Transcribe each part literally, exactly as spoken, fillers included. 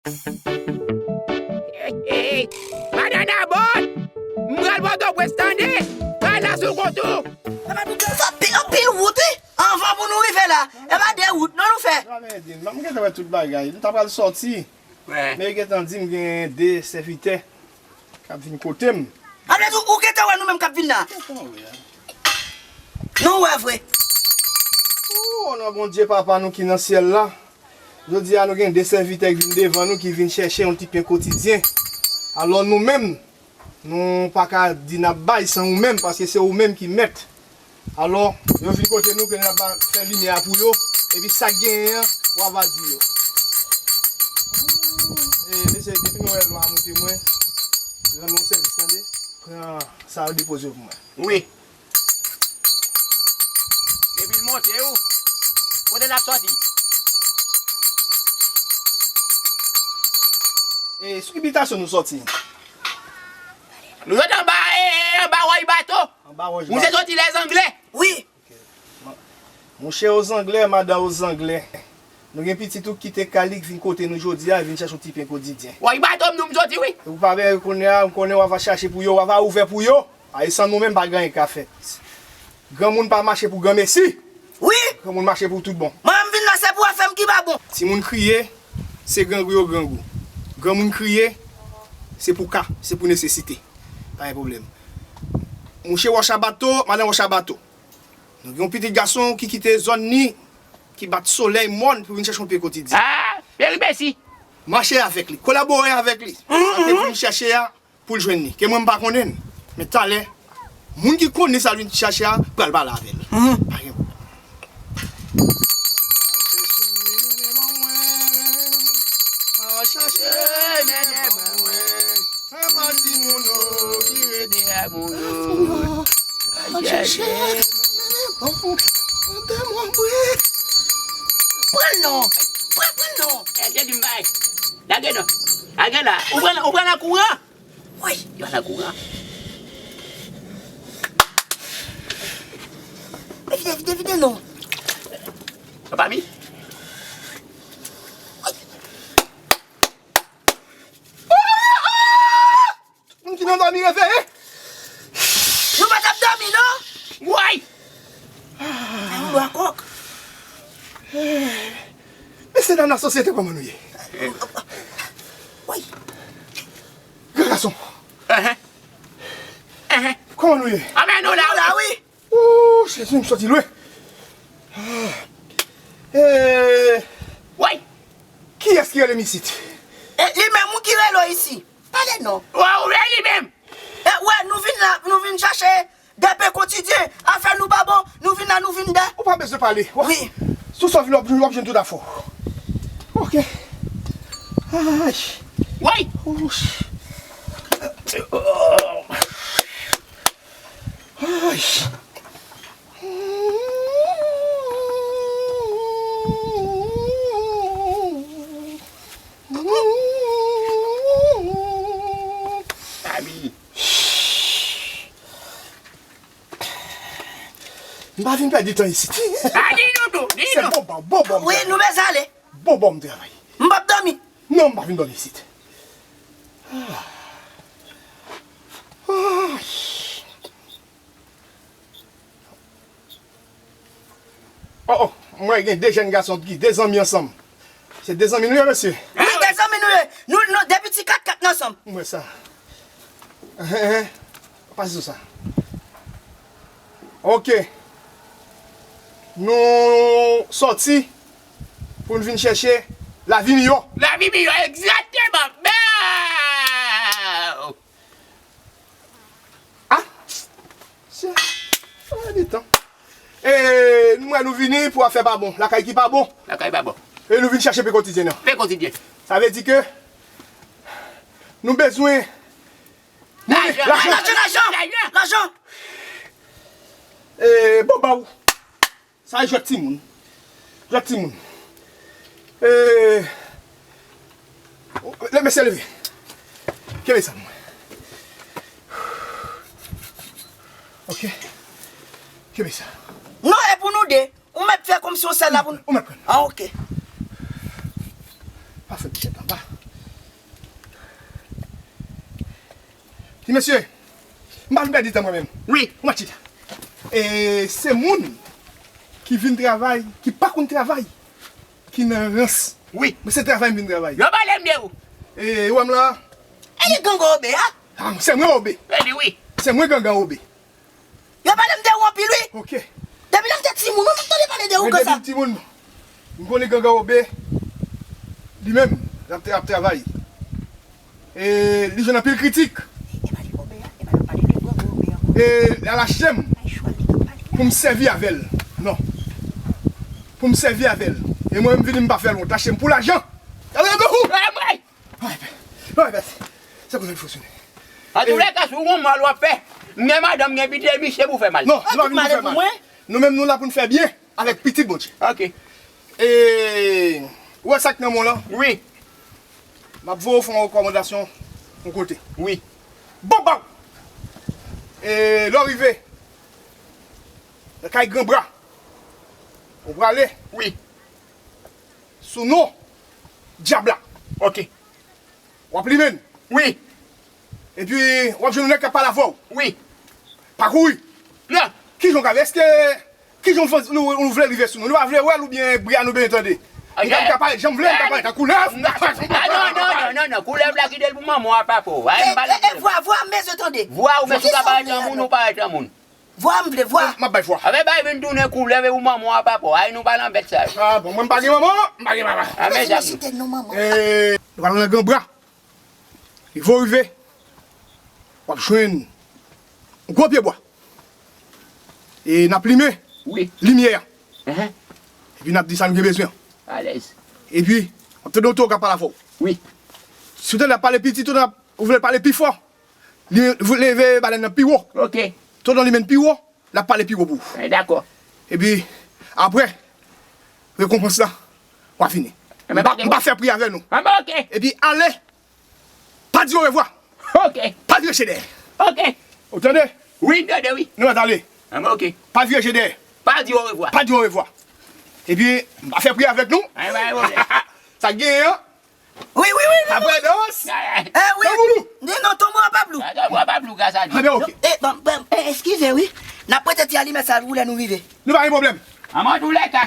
Hey, hey, hey. Madan Nabòt, m pral Pòtoprens tande. Pral la sou kont ou. Sa pi anpil wout wi. Anvan pou nou rive la. E pa de wout non nou fè. Sa vle di, m gentan wè tout bagay. Nou ta pral sòti. Men yo gentan di m gen de sèvitè k ap vin kote m. Sa vle di ou gentan wè nou menm k ap vin la. Nou wè vre. O non Bondye Papa nou ki nan syèl la. Jodi a nou gen de sèvitè k vin devan nou ki vin chèche yon ti pen kotidyen. Alò nou menm, nou pa ka di n ap bay san ou menm, paske se ou menm ki mèt. Alò, yo vin kote nou ke n ap ba, fè limyè a pou yo, epi sa k genyen an, w a va di yo. E, mesye, depi nou wè lwa a moute mwen, rann mwen sèvis, tande. Pran sa yo depoze yo pou mwen. Wi. Depi l monte, ou, kote l ap sòti? E, sou ki bitasyon nou sòti? Nou sot anba, e, e, anba wòch bato. Anba wòch bato. Ou se soti Lèzanglè? Wi. Monchè Ozanglè, madan Ozanglè. Nou gen pitit ou ki kite kay li k vin kote nou jodi a, vin chache yon ti pen kotidyen. Wòch bato m nou m soti, wi. Ou pa wè kounye a, m konnen w a va chache pou yo, w a va ouvè pou yo. A, e san nou menm pa gen anyen k ka fèt. Granmoun pa mache pou granmesi. Wi. Granmoun mache pou tout bon. Mwen menm vin la se pou afè m ki pa bon. Timoun kriye, se grangou yo grangou. Granmoun kriye, se pou ka, se pou nesesite. Pa gen pwoblèm. Mouche Wòch a bato, madan Wòch a bato. Nou gen yon pitit gason ki kite zòn ni, ki bat solèy mòn pou vin chache yon pen kotidyen. A, peripesi. Mache avèk li, kolabore avèk li. Sa ke pou nou chache a, pou l jwenn li. Ke mwen m pa konnen l. Men talè, moun ki konnen sa l vin chache a, pral pale avè l. Pa gen pwoblèm. Al chache, mennen ban mwen. Papa timoun yo ki rete a moun yo. Al chache, mennen ban mwen. Pran l non. Pran, pran l non. E, te di m bay. Lage non. Lage la. Ou pran, ou pran nan kouran. Woy. Yo nan kouran. Vide, vide, vide non. Papa mi. Tout moun ki nan dòmi reveye. Nou pa t ap dòmi non. Woy. Fè yon lwa kòk. Mesye dam nan sosyete, kòman nou ye? Woy. Gran gason. Ehe. Ehe. Kòman nou ye? Anben nou la wi. Ooh, Jezi, m sòti lwen. E, woy. Kiyès ki rele m isit? E li menm ou ki rele w isi. Pale non. Wè, ou wè li menm. E, wè, nou vin la, nou vin chache de pen kotidyen. Afè nou pa bon, nou vin la, nou vin de. Ou pa bezwen pale. Wi. Sou sa w vin, w ap jwenn, w ap jwenn tout afè w. Ok. Ay. Woy. Ooh. Ay. Ami. M pa vin pèdi tan isit. A, di nou tou, di nou. Se bon, bon, bon, bon. Wi, nou bezwen ale. Bon, bon, m travay. M p ap dòmi. Non, m pa vin dòmi isit. Ah. Ay. Oh, oh, m wè gen de jèn gason ki de zanmi ansanm. Se de zanmi nou ye, mesye? Wi, de zanmi nou ye. Nou, nou, depi ti kat kat nou ansanm. M wè sa. Ehe, ehe. Pase sou sa. Ok. Nou sòti pou n vin chèche lavi miyò. Lavi miyò, egzakteman. Bèw! Ah! Sè, pa di tan. E, nou, nou vini pou afè pa bon, lakay ki pa bon. Lakay pa bon. E nou vin chèche pen kotidyen nan. Pen kotidyen. Sa vle di ke nou bezwen lajan. Lajan, lajan, lajan. E, bon, ba w. Sa e jwèt timoun. Jwèt timoun. E, lè mesye leve. Kenbe sa pou mwen. Ok. Kenbe sa. Non, e pou nou de. Ou mèt fè kòmsi yon sèl la pou nou. Ou mèt pran. Ah, ok. Pa fè ti tèt anba. Ti mesye, m pa vin pèdi tan mwen menm. Wi. Ou mèt chita. E se moun ki vin travay, ki pa konn travay, ki nan rans. Wi. Men se travay m vin travay. Yo pale m de ou. E ou wè m la? E li gangan Obe a? Ah, se mwen Obe. E li wi. Se mwen gangan Obe. Yo pale m de ou anpil wi. Ok. Depi lè m te timoun, ou tande pale de ou konsa. Men depi m timoun, m konnen gangan Obe, li menm, l ap, ap travay. E li jwenn anpil kritik. E pa li Obe a, e pa l ap pale de gangan Obe ankò. E l al achte m pou m sèvi avè l. Non. Pou m sèvi avè l. E mwen menm vini m pa fè l wont. L achte m pou lajan. Gade yon kou. Anmwey! Anmwey, pèt. Se konsa l fonksyone. Antoulèka, si w gon mal w ap fè, m gen madanm, m gen pitit, e misye pou fè mal. Non, nou pa vin pou fè mal. Nou menm, nou la pou n fè byen avèk pitit Bondye. Ok. E, ou wè sa k nan men w lan? Wi. M ap voye w fè yon rekòmandasyon yon kote. Wi. Bon, bon! E, lè w rive nan kay Gran Bra, ou prale. Wi. Sou non Dyab la. Ok. W ap limen l. Wi. Epi, w ap jwenn yon nèg k ap pale avè w. Wi. Pa kouri. Non. Kijan w ka fè? Èske, kijan w fè, nou, nou vle rive sou nou? Nou pa vle wè l oubyen bri a nou bezwen tande? M ka, m ka parèt jan m vle, m ka parèt an koulèv. Non, non, non, non, non, koulèv la kite l pou manman w a papa w. Ay, m pale. E, e, vwa, vwa m bezwen tande. Vwa ou, men si w ka parèt an moun, ou parèt an moun. Vwa m vle, vwa. M ap bay vwa. Avè bay vin tounen koulèv e ou manman w a papa w. Ay nou pa nan bèt sa yo. Ah bon, mwen m pa gen manman, m pa gen papa. A men zam. Site non manman. Eh, nou pral nan Gran Bra. Rive w rive, w ap jwenn yon gwo pye bwa. E n ap limen limyè a. Epi n ap di sa nou gen bezwen an. Alèz. Epi, w ap tande oto k ap pale avè w. Wi. Si w tande l ap pale piti, tande l ap, ou vle l pale pi fò. Li, leve balèn nan pi wo. Ok. Tonton li menm pi wo, l ap pale pi wo pou ou. Eh, dakò. Epi, apre, rekonpans la, w a fini. M pa, m pa fè pri avè nou. Anben, ok. Epi, ale, pa di orevwa. Ok. Pa vire je dèyè. Ok. Ou tande? Wi, m tande, wi. Nou mèt ale. Anben, ok. Pa vire je dèyè. Pa di orevwa. Pa di orevwa. Epi, m pa fè pri avèk nou. Anben, pa gen pwoblèm. Sa k genyen an, Wi, wi, wi, wi. Apre dans. Eh, wi. Tanboulou. Di non, tonbo a pa blou. Ah, tonbo a pa blou, ka sa di. Ah, ben, ok. Eh, bon, bon, eh, eskize, wi. N ap prete ti alimèt sa pou lè nou rive. Nou pa gen pwoblèm. Anben, antoulèka,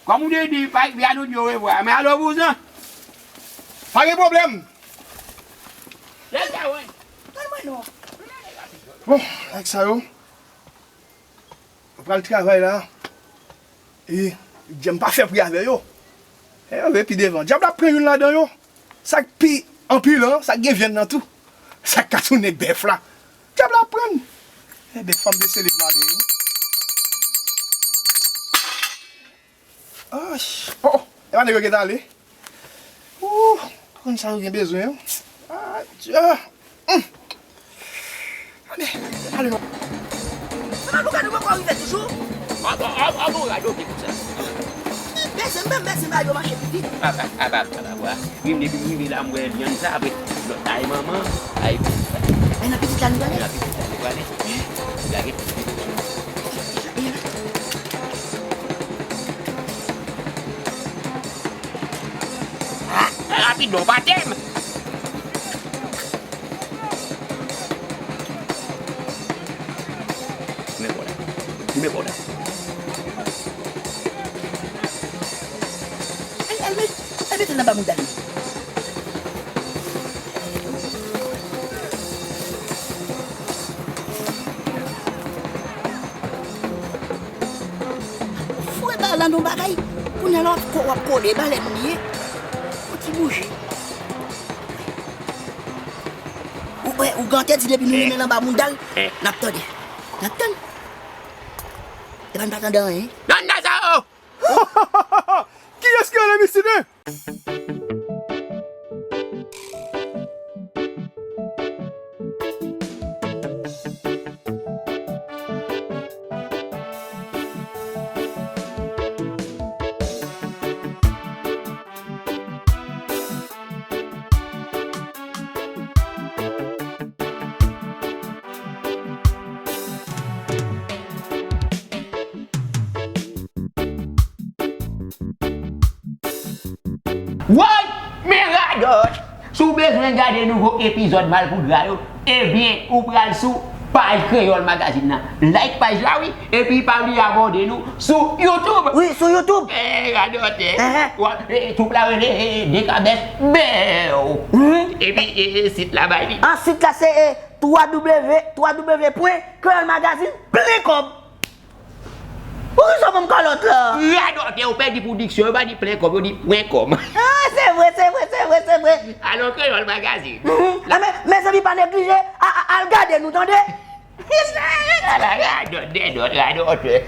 kòm ou te di, pa, ya nou di orevwa, men alo vouzan. Pa gen pwoblèm. Lè sa, wi. Bon, avèk sa yo. Yo pral travay la. E, dyab m pa fè pri avè yo. E, yo vle pi devan. Dyab la pran youn ladan yo. Sa k pi anpilan, sa k gen vyann nan tou. Sa k ka tounen bèf la. Dyab la pran. Enben, fò m desele m ale, wi. Ay, oh, oh, e pa nèg yo gentan ale. Ooh, konn sa yo gen bezwen, an. Ah, Dye. Hum. Anben, ale non. Sa pa nou gade mwen kò rive toujou? Aba, aba, aba, radote konsa. Bese, m pa bese, m pa yo mache pi vit. Aba, aba, aba, aba. Wi, m depi m rive la, m wè vyann sa, apre, lòt, ay manman, ay pitit la. Ay nan pitit la, nou prale? Nan pitit la, nou prale. Lage. Ah, rapid, non, pa tèm. Men bon la. Men bon la. Al, al, met, al, met nan ba mouda li. Foure ba la nan bagay. Kounye a la w ap ko-, w ap kole, balèn li ye. Yon ti bouji. Ou, ou, ou gate di depi nou limen l anba mouda l, n ap tande. N ap tann. Epa n pa tande anyen. Nan Nazaro! Kiyès ki rele misye? Woy! Men radòt! Si w bezwen gade nouvo epizòd Malpougra yo, Ebyen, ou pral sou paj Kreyòl Magazine nan. Like paj la, wi. Epi pa bliye abòne nou sou YouTube. Wi, sou YouTube. Eh, radòtè. Enhen. Wa- eh, twoup la rele, eh, Dekabès Bèw. Mhm. Epi, eh, eh, sit la bay li. An sit la se, eh, twa w, twa w pwen kreyòl magazine plen kòb. Poukisa w ban m kalòt la? Radòtè, ou pèdi pou diksyon, yo pa di plen kòb, yo di pwen kòm. Ah, se vre, se vre, se vre, se vre. Alò, Kreyòl Magazine. Mhm. Ah, men, mezanmi, pa neglije, a, a, al gade nou, tande? Ala radòt, dèdòt, radòtè.